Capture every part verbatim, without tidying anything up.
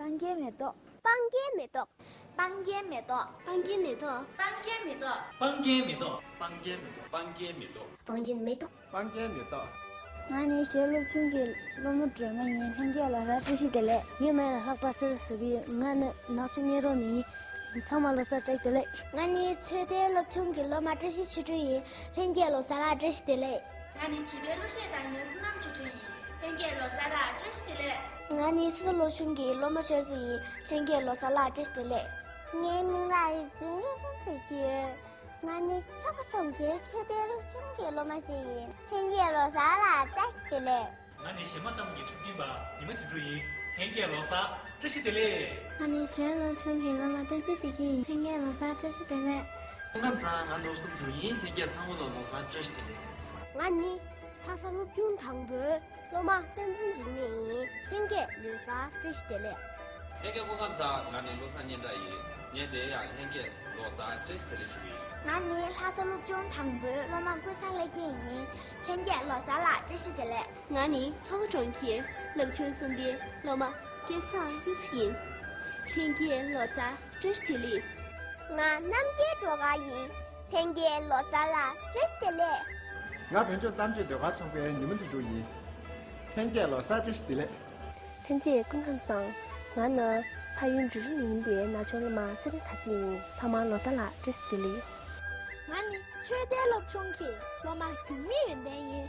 སྤང་རྒྱན་མེ་ཏོག་སྤང་རྒྱན་མེ་ཏོག་སྤང་རྒྱན་མེ་ཏོག་སྤང་རྒྱན་མེ་ཏོག་སྤང་རྒྱན་མེ་ཏོག་སྤང་རྒྱན་མེ་ཏོག་སྤང་རྒྱན་མེ་ཏོག་སྤང་རྒྱན་མེ་ཏོག་སྤང་རྒྱན་མེ་ཏོག་སྤང་རྒྱན་མེ་ཏོག་ང་ནི་ཞོལ་སློབ་ཆུང་གི་སློབ་མ་སྒྲོལ་མ་ཡིན། ལྷན་རྒྱས་ལོ་གསར་བཀྲ་ཤིས་བདེ་ལེགས། ཡིན་མིན་ལྷག་པ་ཟེར་ཟེར་གི། ང་ནི་ནག་ཆུ་གཉན་རོང་ནས་ཡིན། ཚང་མ་ལོ་གསར་བཀྲ་ཤིས་བདེ་ལེགས། ང་ནི་ཚོད་ལྟའི་སློབ་ཆུང་གི་སློབ་མ་བཀྲ་ཤིས་ཆོས་སྒྲོན་ཡིན། ལྷན་རྒྱས་ལོ་གསར་ལ་བཀྲ་ཤིས་བདེ་ལེགས། ང་ནི་བྱིས་པའི་གླུ་གཞས་དང་ཉམས་སུ་བསྣམས་ཆོས་སྒྲོན་ཡིན། ལྷན་རྒྱས་ལོ་གསར་ལ་བཀྲ་ཤིས་བདེ་ལེགས། ང་ནི་སོ་སོ་སློབ་ཆུང་གི་སློབ་མ་ཆོས་སྲིད་ཡིན། ལྷན་རྒྱས་ལོ་གསར་ལ་བཀྲ་ཤིས་བདེ་ལེགས། ངའི་མིང་ལ་རིག་འཛིན་ཟེར་གྱི་ཡོད། ང་ནི་ལྷོ་ཁ་གྲོང་ཁྱེར་ཚོད་ལྟའི་སློབ་ཆུང་གི་སློབ་མ་ཞིག་ཡིན། ལྷན་རྒྱས་ལོ་གསར་ལ་བཀྲ་ཤིས་བདེ་ལེགས། ང་ནི་གཞས་མ་གཏམ་གྱི་འཁྲབ་སྟོན་པ་ཉི་མ་དོན་གྲུབ་ཡིན། ལྷན་རྒྱས་ལོ་གསར་བཀྲ་ཤིས་བདེ་ལེགས། ང་ནི་གཞོན་ནུ་ལོ་ཆུང་གི་སློབ་མ་བསྟན་འཛིན་བདེ་སྐྱིད་ཡིན། ལྷན་རྒྱས་ལོ་གསར་བཀྲ་ཤིས་བདེ་ལེགས། སྐུ་ཁམས་བཟང་། ང་ནོར་གསུམ་དུ་ཡིན། ལྷན་རྒྱས་ཚང་མ་ལ་ལོ་གསར་བཀྲ་ཤིས་བདེ་ལེགས། ང་ནི་ལྷ་ས་སློབ་ཆུང་དང་པོའི་སློབ་མ་བསྟན་འཛིན་འཇིགས་མེད་ཡིན། ལྷན་རྒྱས་ལོ་གསར་བཀྲ་ཤིས་བདེ་ལེགས། ལྷན་རྒྱས་སྐུ་ཁམས་བཟང་། ང་ནི་བློ་བཟང་སྙན་གྲགས་ཡིན། ངས་དེ་ཡང་ལྷན་རྒྱས་ལོ་གསར་བཀྲ་ཤིས་བདེ་ལེགས་ཞུ་གི་ཡིན། ང་ནི་ལྷ་ས་སློབ་ཆུང་དང་པོའི་སློབ་མ་ཀུན་བཟང་ལྷ་སྐྱིད་ཡིན། ལྷན་རྒྱས་ལོ་གསར་ལ་བཀྲ་ཤིས་བདེ་ལེགས། ང་ནི་ལྷོ་ཁ་གྲོང་ཁྱེར་སློབ་ཆུང་གསུམ་པའི་སློབ་མ་སྐལ་བཟང་གཡུ་ཚ་ཡིན། ལྷན་རྒྱས་ལོ་གསར་བཀྲ་ཤིས་བདེ་ལེགས། ང་རྣམ་རྒྱལ་སྒྲོལ་དཀར་ཡིན། ལྷན་རྒྱས་ལོ་གསར་ལ་བཀྲ་ཤིས་བདེ་ལེགས། ང་བོད་ལྗོངས་གཏམ་བརྗོད་ཟློས་གར་ཚོགས་པའི་ཉི་མ་དོན་གྲུབ་ཡིན། ལྷན་རྒྱས་ལོ་གསར་བཀྲ་ཤིས་བདེ་ལེགས། ལྷན་རྒྱས་སྐུ་ཁམས་བཟང་། ང་ནི་ཕ་ཡུལ་འབྲུ་རིགས་ནས་ཡིན་པའི་ན་ཆུང་སློབ་མ་ཚེ་རིང་དར་རྒྱས་ཡིན། ཚང་མ་ལོ་གསར་ལ་བཀྲ་ཤིས་བདེ་ལེགས། ང་ནི་ཆོས་སྡེ་སློབ་ཆུང་གི་སློབ་མ་འགྱུར་མེད་ཡོན་ཏན་ཡིན།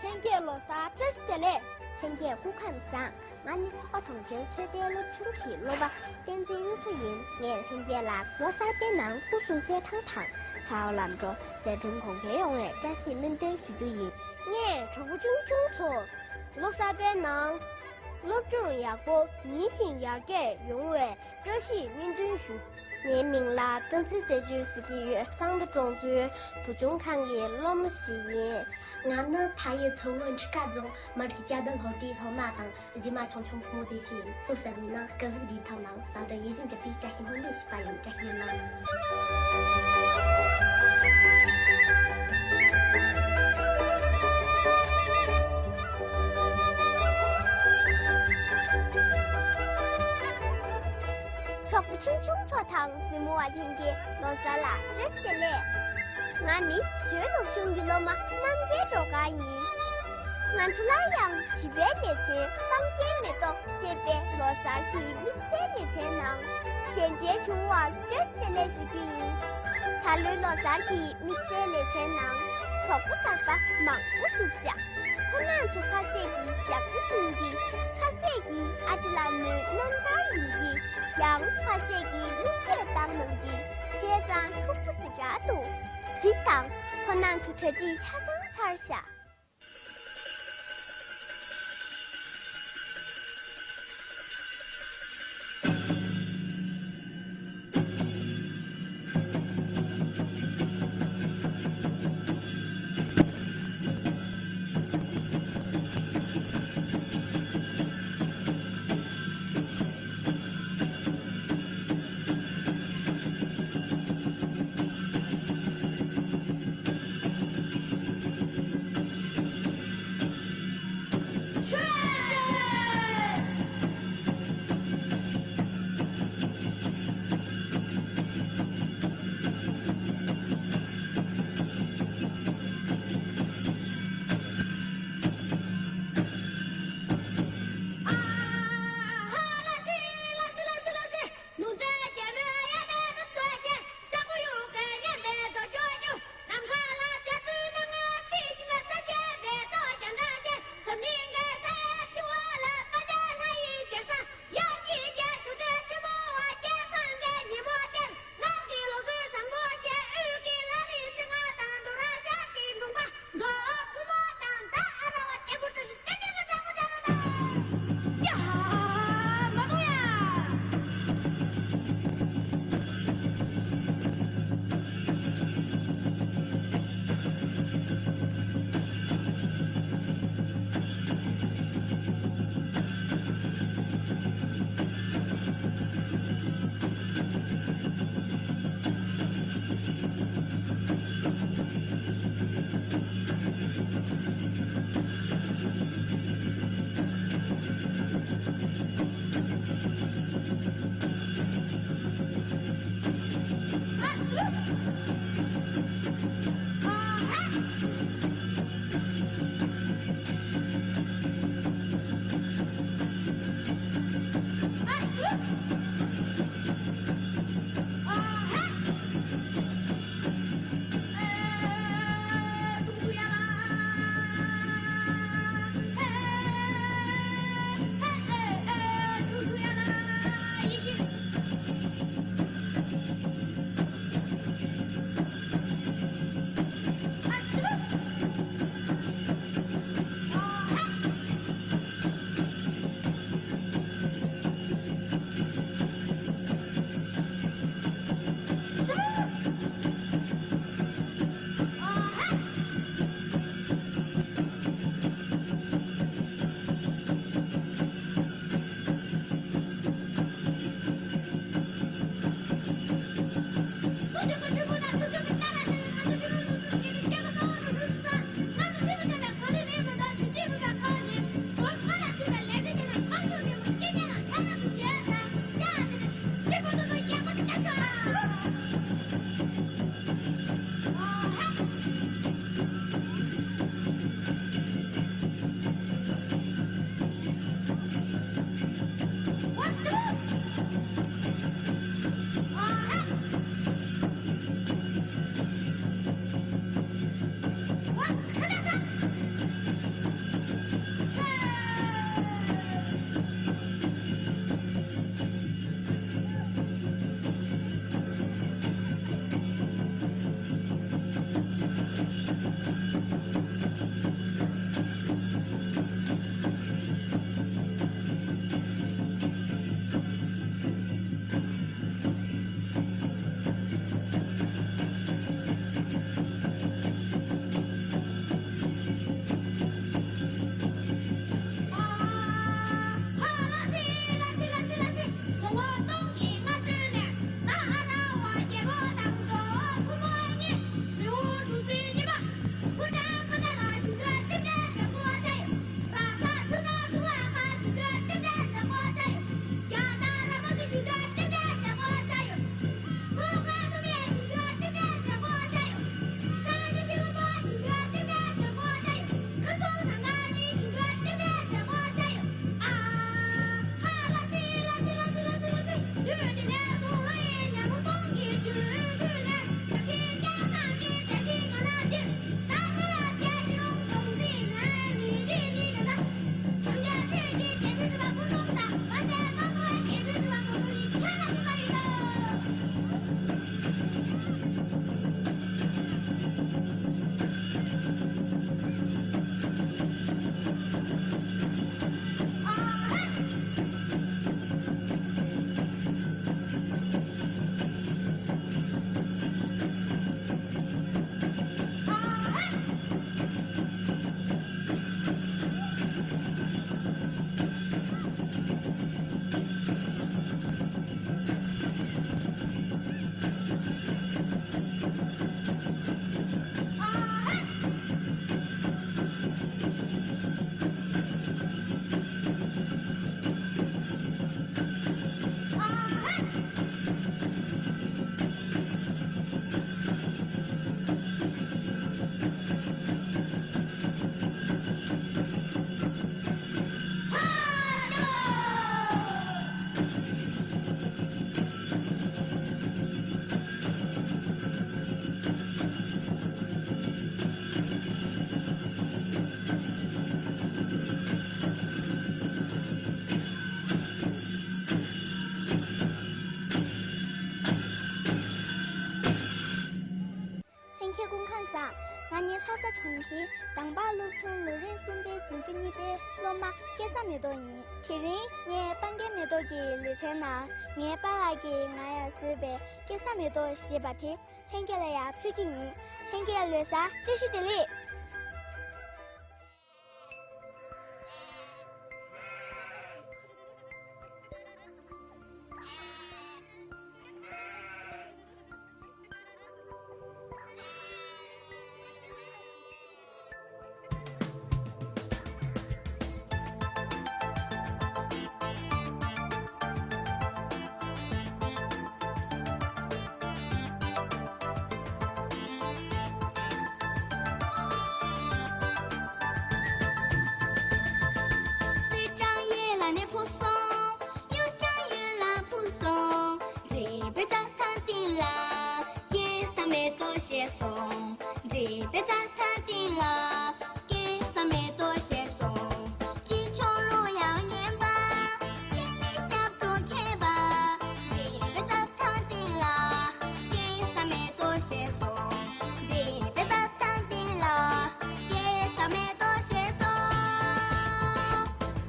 ལྷན་རྒྱས་ལོ་གསར་བཀྲ་ཤིས་བདེ་ལེགས། ལྷན་རྒྱས་སྐུ་ཁམས་བཟང་། ང་ནི་ལྷོ་ཁ་གྲོང་ཁྱེར་ཚོད་ལྟའི་སློབ་ཆུང་གི་སློབ་མ་བསྟན་འཛིན་གཡུ་མཚོ་ཡིན། ངས་ལྷན་རྒྱས་ལ་ལོ་གསར་པའི་ནང་སྐུ་གཟུགས་གསལ་ཐང་དང་། ཚ་བ་ལམ་འགྲོ་མཛད་འཕྲིན་གོང་འཕེལ་ཡོང་བའི་བཀྲ་ཤིས་སྨོན་འདུན་ཞུ་རྒྱུ་ཡིན། ངས་གྲོགས་པོ་ཆུང་ཆུང་ཚོ་ལོ་གསར་པའི་ནང་སློབ་སྦྱོང་ཡག་པོ་ཉིན་བཞིན་ཡར་རྒྱས་ཡོང་བའི་བཀྲ་ཤིས་སྨོན་འདུན་ཞུ། ངའི་མིང་ལ་བསྟན་འཛིན་རྩེ་ཆོས་ཟེར་གྱི་ཡོད། གཙང་སྟོད་གྲོང་ཚོའི་བུ་ཆུང་ཁང་གི་སློབ་མ་ཞིག་ཡིན། ང་ནི་ཕ་ཡུལ་མཚོ་སྔོན་ཁྲི་ཀ་རྫོང་མི་རིགས་བཅའ་སྡོད་སློབ་གྲྭའི་སློབ་མ་དང་། གཞས་མ་ཆུང་ཆུང་ཕོ་མོ་དེ་ཞིག་ཡིན། སྐུ་གཟུགས་བདེ་ཐང་དང་། ད་དུང་ཡིད་བཞིན་གྱུར་པའི་བཀྲ་ཤིས་སྨོན་འདུན་ཞུས་པ་ཡིན། བཀྲ་ཤིས་བདེ་ལེགས། གྲོགས་པོ་ཆུང་ཆུང་ཚོ་དང་གཟིགས་མོ་བ་ལྷན་རྒྱས་ལོ་གསར་ལ་བཀྲ་ཤིས་བདེ་ལེགས། ང་ནི་ཞོལ་སློབ་ཆུང་གི་སློབ་མ་རྣམ་རྒྱལ་སྒྲོལ་དཀར་ཡིན། ང་ཚོ་སླར་ཡང་བྱིས་པའི་ལེ་ཚན་སྤང་རྒྱན་མེ་ཏོག་ཅེས་པའི་ལོ་གསར་གྱི་དམིགས་བསལ་ལེ་ཚན་ནང་གཞས་མཇལ་བྱུང་བར་བཀྲ་ཤིས་བདེ་ལེགས་ཞུ་རྒྱུ་ཡིན། ད་ལོའི་ལོ་གསར་གྱི་དམིགས་བསལ་ལེ་ཚན་ནང་གྲོགས་པོ་གསར་པ་མང་པོ་ཞིག་བཞག་ཁོ་རྣམ་ཚོ་ཁ་ཤས་ཀྱིས་ཞབས་བྲོ་འཁྲབ་ཅིང་། ཁ་ཤས་ཀྱིས་ཨ་ཅེ་ལགས་མོའི་རྣམ་ཐར་ཡིན་གྱི། ཡང་ཁ་ཤས་ཀྱིས་གླུ་གཞས་བཏང་གནང་གི། བྱས་ཙང་ཕྱུག་པོ་ཞེ་དྲག་འདུག་བྱས་ཙང་ཁོ་རྣམ་ཚོ་གྲ་སྒྲིག་ཆ་ཚང་ཚར་བཞག་ང་ནི་ལྷ་ས་གྲོང་ཁྱེར་གདམ་པ་སློབ་ཆུང་ལོ་རིམ་གསུམ་པའི་འཛིན་གྲྭ་གཉིས་པའི་སློབ་མ་སྐལ་བཟང་མེ་ཏོག་ཡིན། དེ་རིང་ངས་སྤང་རྒྱན་མེ་ཏོག་གི་ལེ་ཚན་ནང་ངའི་པཱ་ལགས་ཀྱིས་ང་ཡང་བཟོས་པའི་སྐལ་བཟང་མེ་ཏོག་ཞེས་པ་དེ་ལྷན་རྒྱས་ལ་ཡང་ཕུལ་གྱི་ཡིན། ལྷན་རྒྱས་ལོས་ཡ་བཀྲ་ཤིས་བདེ་ལེགས། སྲིད་ཀྱང་ཡིད་ལ་ནི་ཕུག་སོང་། གཡུ་ལྗང་ཡུལ་ལ་ཕུག་སོང་། མཛེས་པའི་རྩྭ་ཐང་སྟེང་ལ། སྐལ་བཟང་མེ་ཏོག་བཞད་སོང་། མཛེས་པའི་རྩྭ་ཐང་སྟེང་ལ། སྐལ་བཟང་མེ་ཏོག་བཞད་སོང་། ཅི་བྱུང་གླུ་དབྱངས་སྙན་པ། ཆེ་ལེ་ཞབས་བྲོ་མཁས་པ། མཛེས་པའི་རྩྭ་ཐང་སྟེང་ལ། སྐལ་བཟང་མེ་ཏོག་བཞད་སོང་། མཛེས་པའི་རྩྭ་ཐང་སྟེང་ལ། སྐལ་བཟང་མེ་ཏོག་བཞད་སོང་།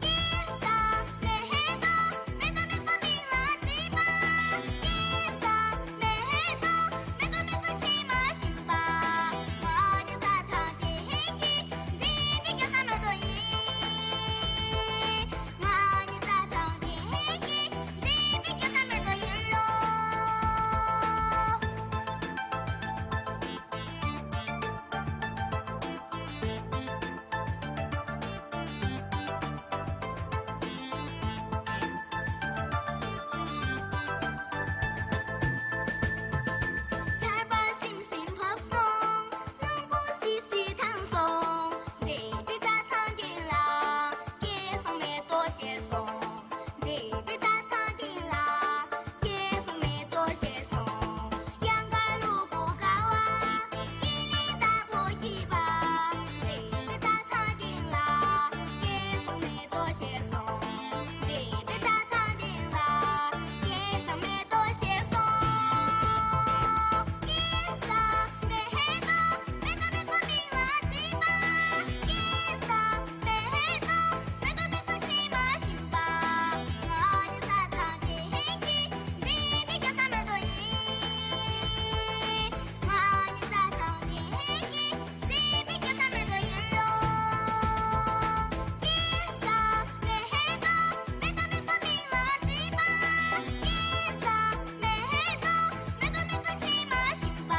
སྐལ་བཟང་མེ་ཏོག་མེ་ཏོག་མེ་ཏོག་མིག་ལ་མཛེས་པ། སྐལ་བཟང་མེ་ཏོག་མེ་ཏོག་མེ་ཏོག་མཆི་མ་ཞིམ་པ། ང་ནི་རྩྭ་ཐང་དེ་གི་མཛེས་པའི་སྐལ་བཟང་མེ་ཏོག་ཡིན། ང་ནི་རྩྭ་ཐང་དེ་གི་མཛེས་པའི་སྐལ་བཟང་མེ་ཏོག་ཡིན་ལོ། ཆར་པ་སིམ་སིམ་བབས་སོང་། རླུང་བུ་སིལ་སིལ་ལྡང་སོང་། མཛེས་པའི་རྩྭ་ཐང་འདི་ལ། སྐལ་བཟང་མེ་ཏོག་བཞད་སོང་། མཛེས་པའི་རྩྭ་ཐང་འདི་ལ། སྐལ་བཟང་མེ་ཏོག་བཞད་སོང་། གཡང་དཀར་ལུ་གུ་དཀར་བ། ཀི་ལི་ལྟ་བུ་སྐྱིད་པ། མཛེས་པའི་རྩྭ་ཐང་འདི་ལ། སྐལ་བཟང་མེ་ཏོག་བཞད་སོང་། མཛེས་པའི་རྩྭ་ཐང་འདི་ལ། སྐལ་བཟང་མེ་ཏོག་བཞད་སོང་། སྐལ་བཟང་མེ་ཏོག་མེ་ཏོག་མེ་ཏོག་མིག་ལ་མཛེས་པ། སྐལ་བཟང་མེ་ཏོག་མེ་ཏོག་མེ་ཏོག་མཆི་མ་ཞིམ་པ། ང་ནི་རྩྭ་ཐང་དེ་གི་མཛེས་པའི་སྐལ་བཟང་མེ་ཏོག་ཡིན། ང་ནི་རྩྭ་ཐང་དེ་གི་མཛེས་པའི་སྐལ་བཟང་མེ་ཏོག་ཡིན་ལོ། སྐལ་བཟང་མེ་ཏོག་མེ་ཏོག་མེ་ཏོག་མིག་ལ་མཛེས་པ། སྐལ་བཟང་མེ་ཏོག་མེ་ཏོག་མེ་ཏོག་མཆི་མ་ཞིམ་པ།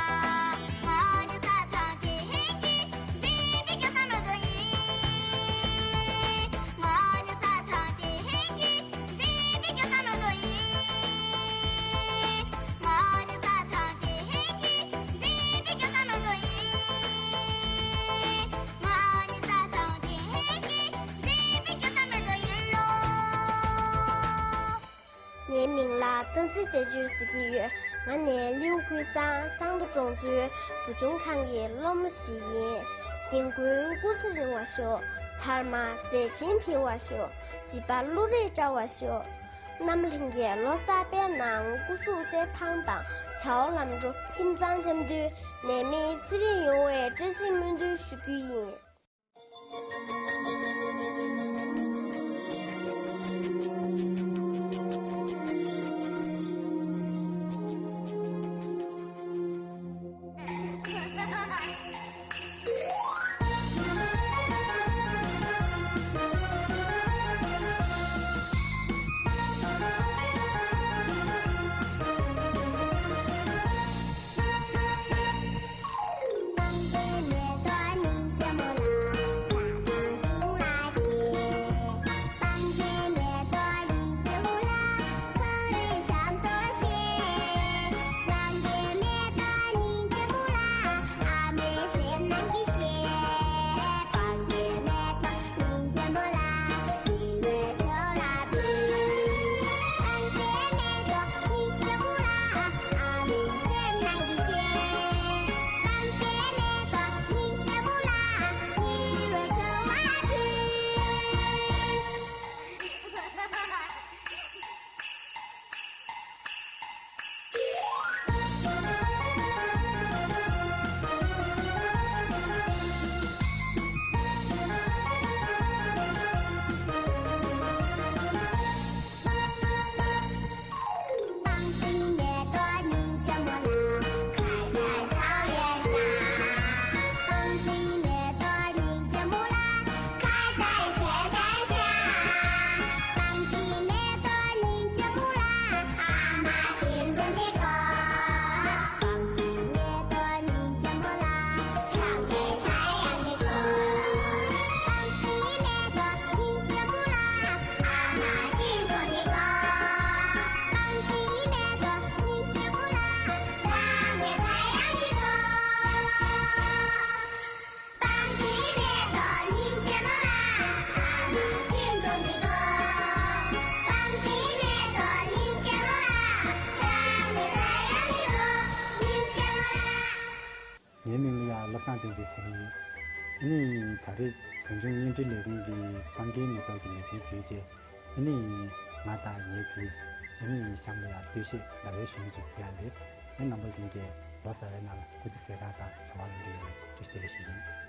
ང་ནི་རྩྭ་ཐང་དེ་གི་མཛེས་པའི་སྐལ་བཟང་མེ་ཏོག་ཡིན། ང་ནི་རྩྭ་ཐང་དེ་གི་མཛེས་པའི་སྐལ་བཟང་མེ་ཏོག་ཡིན། ང་ནི་རྩྭ་ཐང་དེ་གི་མཛེས་པའི་སྐལ་བཟང་མེ་ཏོག་ཡིན། ང་ནི་རྩྭ་ཐང་དེ་གི་མཛེས་པའི་སྐལ་བཟང་མེ་ཏོག་ཡིན་ལོ། ངའི་མིང་ལ་བསྟན་འཛིན་བདེ་སྤྱོད་ཟེར་གྱི་ཡོད། ང་ནི་ལིའུ་ཁུལ་ས་གཙང་སྟོད་གྲོང་ཚོའི་བུ་ཆུང་ཁང་གི་སློབ་མ་ཞིག་ཡིན། རྒན་རྒོན་སྐུ་ཚེ་རིང་བར་ཤོག། དར་མ་མཛད་འཕྲིན་འཕེལ་བར་ཤོག། བྱིས་པ་བློ་རིག་བཀྲ་བར་ཤོག། རྣམ་གླིང་གི་ལོ་གསར་པའི་ནང་སྐུ་གཟུགས་གསལ་ཐང་དང་བྱ་བ་ལམ་འགྲོ། ཁྱིམ་ཚང་འཆམ་མཐུན། ནད་མེད་ཚེ་རིང་ཡོང་བའི་བཀྲ་ཤིས་སྨོན་འདུན་ཞུ་རྒྱུ་ཡིན། ངའི་མིང་ལ་ཡ་བློ་བཟང་བསྟན་འཛིན་ཟེར་གྱི་ཡོད། ཨ་ནི་ད་རེས་བོད་ལྗོངས་བརྙན་འཕྲིན་ལས་ཁུངས་ཀྱི་སྤང་རྒྱན་མེ་ཏོག་གི་ལེ་ཚན་བརྒྱུད་རྗེས། ཨ་ནི་ང་དང་ངའི་བུ། ཨ་ནི་གཤམ་ལ་ཡ་སྟོད་གཞས་ཟླ་བའི་གཞུང་ཅིག་ཕུལ་ཡ་ལས། ཨེ་རྣམ་པ་ལྷན་རྒྱས་ལོ་གསར་བའི་ནང་ལ་སྐུ་ཚེ་བསོད་དར་དང་བྱ་བ་ལྷུན་གྲུབ་ཡོང་བའི་བཀྲ་ཤིས་བདེ་ལེགས་ཞུ་ཡིན།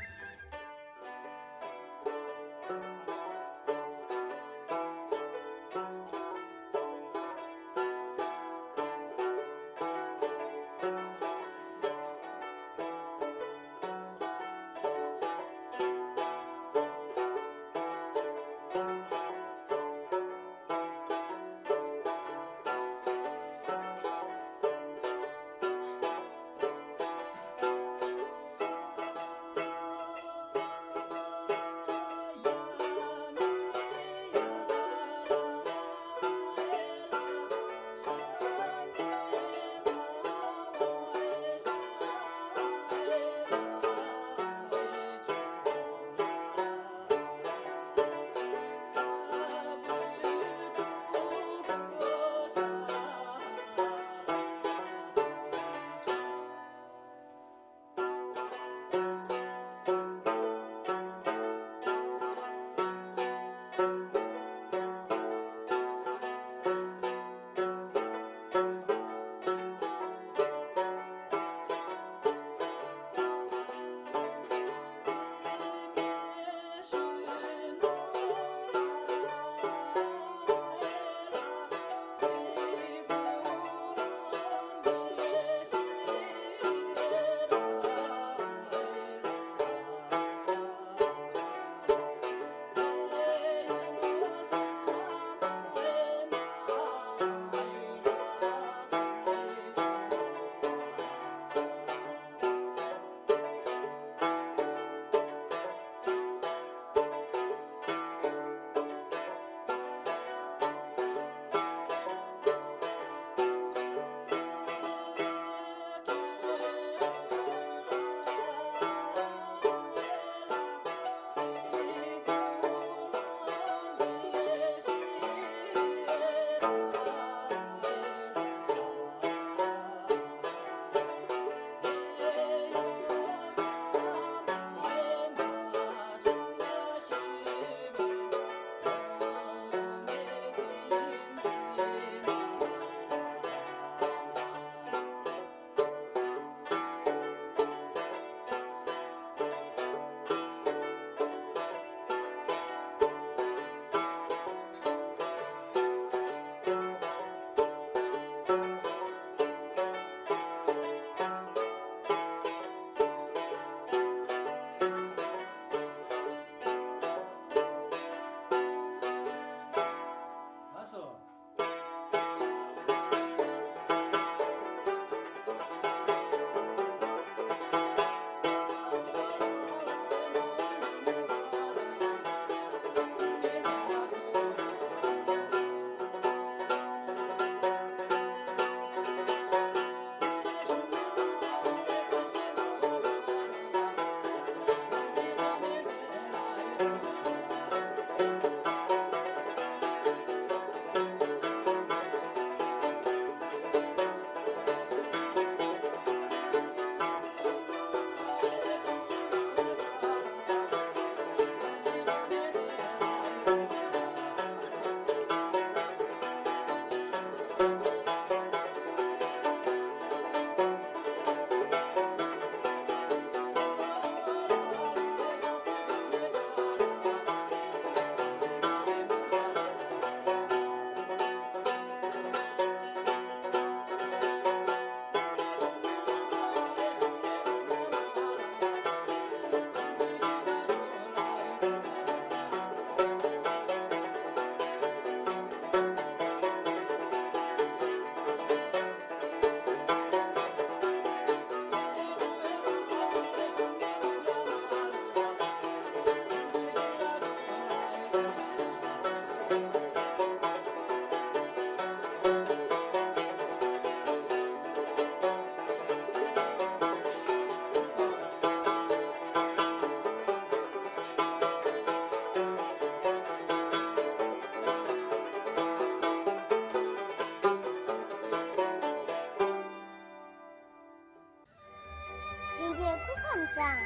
ཀྲང་།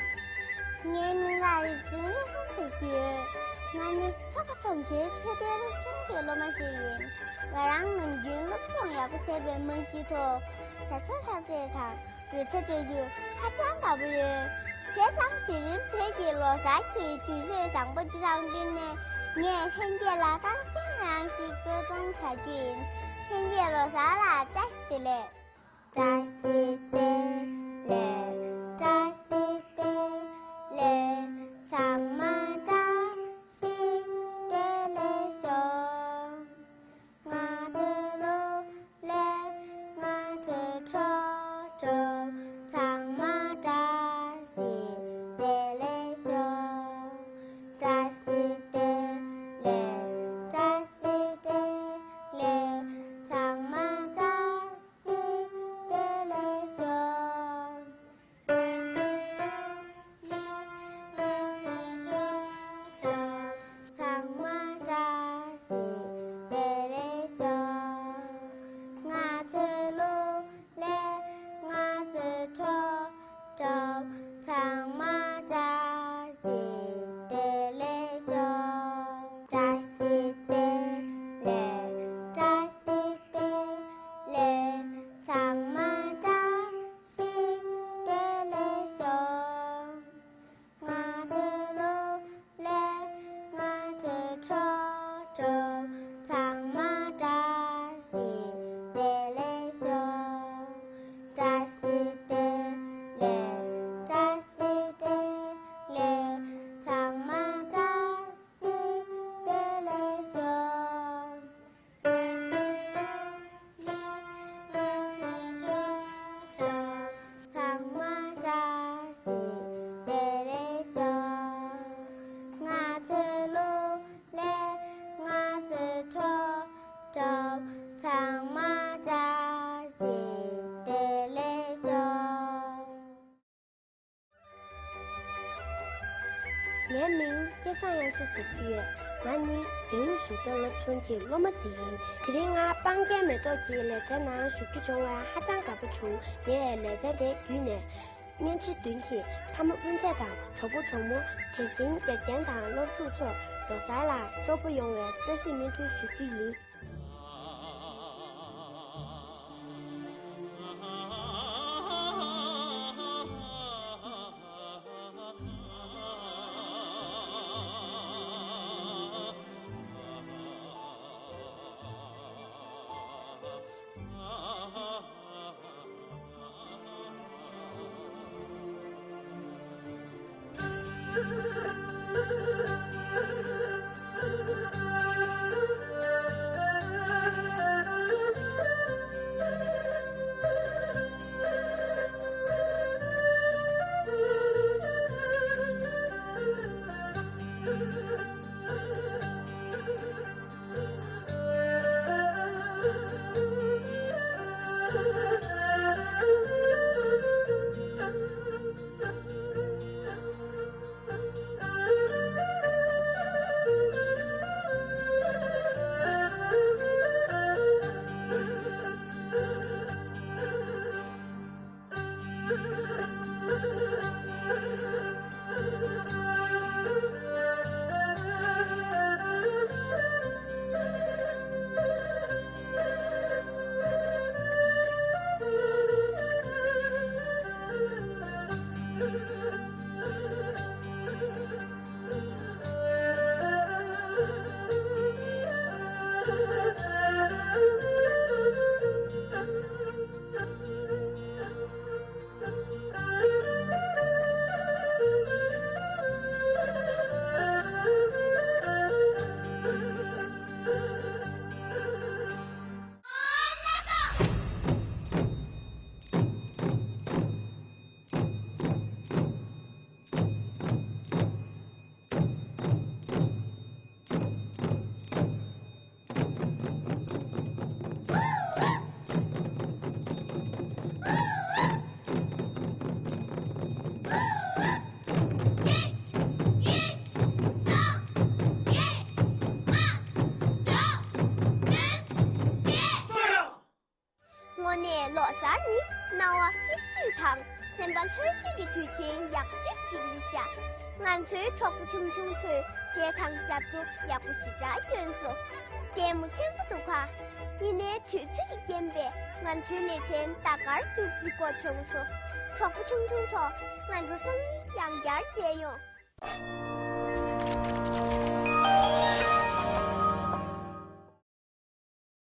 ངའི་མིང་ལ་རིག་འཛིན་ལྷ་ཟེར་གྱི་ཡོད། ང་ནི་ལྷོ་ཁ་གྲོང་ཁྱེར་ཆོས་སྡེ་སློབ་ཆུང་གི་སློབ་མ་ཞིག་ཡིན། ང་རང་ནམ་རྒྱུན་སློབ་སྦྱོང་ཡག་པོ་བྱས་པའི་རྨང་གཞིའི་ཐོག་བྱ་ཚོགས་འཁྲབ་སྟོན་དང་རོལ་ཆ་སྤྲོད་རྒྱུར་ཧ་ཅང་དགའ་པོ་ཡོད། བྱས་ཙང་དེ་རིང་བོད་ཀྱི་ལོ་གསར་གྱི་དུས་ཚོད་བཟང་པོ་འདི་དང་བསྟུན་ནས། ངས་ལྷན་རྒྱས་ལ་རྟགས་མཚན་རང་ཞིག་སྤྲོད་རོགས་བྱ་རྒྱུ་ཡིན། ལྷན་རྒྱས་ལོ་གསར་ལ་བཀྲ་ཤིས་བདེ་ལེགས། བཀྲ་ཤིས་བདེ་ལེགས། བཀྲ་ཤིས་བདེ་ལེགས། ཚང་མ་བཀྲ་ཤིས་བདེ་ལེགས་ཤོག་ང་ཚོའི་སློབ་གླིང་། ང་ཚོའི་ཁྲོག་ཁྲོག་ཚང་མ་བཀྲ་ཤིས་བདེ་ལེགས་ཤོག་བཀྲ་ཤིས་བདེ་ལེགས། བཀྲ་ཤིས་བདེ་ལེགས། ཚང་མ་བཀྲ་ཤིས་བདེ་ལེགས་ཤོག་ཚང་མ་བཀྲ་ཤིས་བདེ་ལེགས་ཤོག་ང་ཚོའི་སློབ་གླིང་། ང་ཚོའི་ཁྲོག་ཁྲོག་ཚང་མ་བཀྲ་ཤིས་བདེ་ལེགས་ཤོག་བཀྲ་ཤིས་བདེ་ལེགས། བཀྲ་ཤིས་བདེ་ལེགས། ཚང་མ་བཀྲ་ཤིས་བདེ་ལེགས་ཤོག་ང་ཚོའི་སློབ་གླིང་། ང་ཚོའི་ཁྲོག་ཁྲོག་ཚང་མ་བཀྲ་ཤིས་བདེ་ལེགས་ཤོག་བཀྲ་ཤིས་བདེ་ལེགས། བཀྲ་ཤིས་བདེ་ལེགས། ཚང་མ་བཀྲ་ཤིས་བདེ་ལེགས་ཤོག་ཚང་མ་བཀྲ་ཤིས་བདེ་ལེགས་ཤོག་ང་ཚོའི་སློབ་གླིང་། ང་ཚོའི་ཁྲོག་ཁྲོག་ཚང་མ་བཀྲ་ཤིས་བདེ་ལེགས་ཤོག་ངའི་མིང་སྐལ་བཟང་དབྱངས་སྒྲོན་ཟེར་གྱི་ཡོད། ང་ནི་རྒྱང་རིང་བཞུགས་སྡོད་སློབ་ཆུང་གི་སློབ་མ་ཞིག་ཡིན། དེ་རིང་ང་སྤང་རྒྱན་མེ་ཏོག་གི་ལེ་ཚན་ནང་ཞུགས་རྒྱུ་བྱུང་བས་ཧ་ཅང་དགའ་པོ་བྱུང་། ངས་ལེ་ཚན་དེ་བརྒྱུད་ནས། སྙན་ཆ་བདུན་གྱིས་ཕ་མ་སྤུན་མཆེད་དང་གྲོགས་པོ་གྲོགས་མོ། དེ་བཞིན་དགེ་རྒན་དང་སློབ་ཕྲུག་ཚོར་ལོ་གསར་ལ་སྤྲོ་པོ་ཡོང་བའི་བཀྲ་ཤིས་སྨོན་འདུན་ཞུ་རྒྱུ་ཡིན། དངོས་གནས་ལོ་གསར་ནི་སྣང་བ་སྐྱིད་ཤོས་དང་ སེམས་པ་ལྷོད་བྱེད་ཀྱི་དུས་ཆེན་ཡག་ཤོས་ཤིག་རེད་ཤག་ང་ཚོའི་གྲོགས་པོ་ཆུང་ཆུང་ཚོས་བྱས་ཙང་ཞབས་བྲོ་ཡག་པོ་ཞེ་དྲག་བསྐྱོན་སོང་། ལྟད་མོ་ཆེན་པོ་འདུག་ག་ཡིན་ནའི་དུས་ཚོད་ཀྱི་རྐྱེན་པས་ང་ཚོའི་ལེ་ཚན་ད་གར་བསྡུ་རྩིས་འགོ་བྱུང་སོང་། གྲོགས་པོ་ཆུང་ཆུང་ཚོ། ང་ཚོ་སང་ཉིན་ཡང་བསྐྱར་མཇལ་ཡོང་།